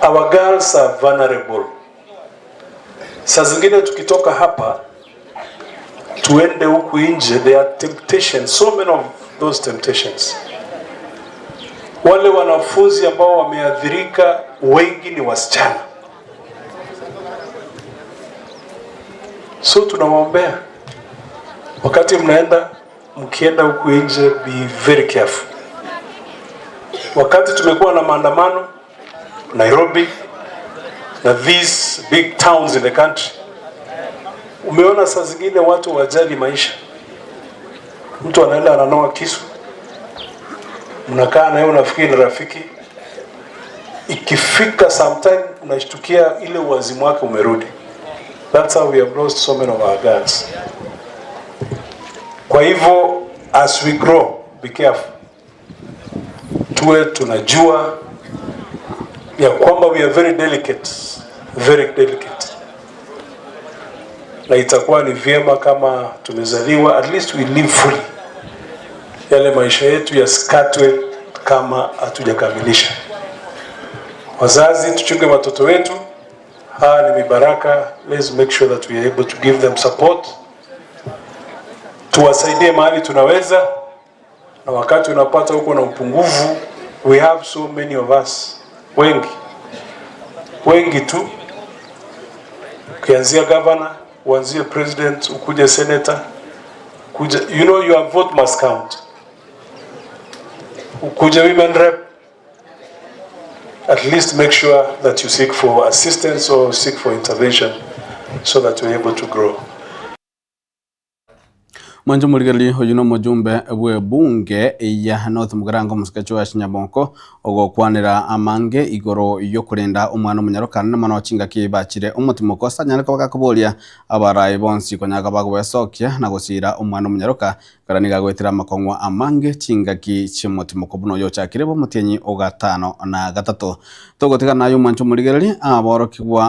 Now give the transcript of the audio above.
Our girls are vulnerable. Saa zingine tukitoka hapa tuende huku nje, there are temptations, so many of those temptations. Wale wanafunzi ambao wameathirika wengi ni wasichana, so tunawaombea wakati mnaenda, mkienda huku nje, be very careful. Wakati tumekuwa na maandamano Nairobi na these big towns in the country, umeona saa zingine watu wajali maisha. Mtu anaenda ananoa kisu, mnakaa naye unafikiri ni rafiki. Ikifika sometime unashtukia ile uwazimu wake umerudi. That's how we have lost so many of our girls. Kwa hivyo as we grow, be careful, tuwe tunajua ya kwamba we are very delicate, very delicate, na itakuwa ni vyema kama tumezaliwa, at least we live fully, yale maisha yetu yasikatwe kama hatujakamilisha. Wazazi, tuchunge watoto wetu, haya ni mibaraka. Let's make sure that we are able to give them support, tuwasaidie mahali tunaweza, na wakati unapata huko na upungufu, we have so many of us, wengi wengi tu, ukianzia governor, uanzie president, ukuje senator, ukuje, your vote must count, ukuje women rep, at least make sure that you seek for assistance or seek for intervention so that you're able to grow. Mwancho morigereria oyo na omojumbe bw'ebunge ya North Mugirango omosike wa Chinyabonko ogokwanera amange igoro yokorenda omwana omonyaroka na mono chingaki bachire omotimoko ase anyare koba gakoboria abarai bonsi konya bagobesokia na gosira omwana omonyaroka ekero nigo agoetera amakong'wa amange chingaki chiomotimoko buna oyo ochakire bwa omotienyi ogatano na gatato. Togotigana naye omwancho omorigereria aborokigwa.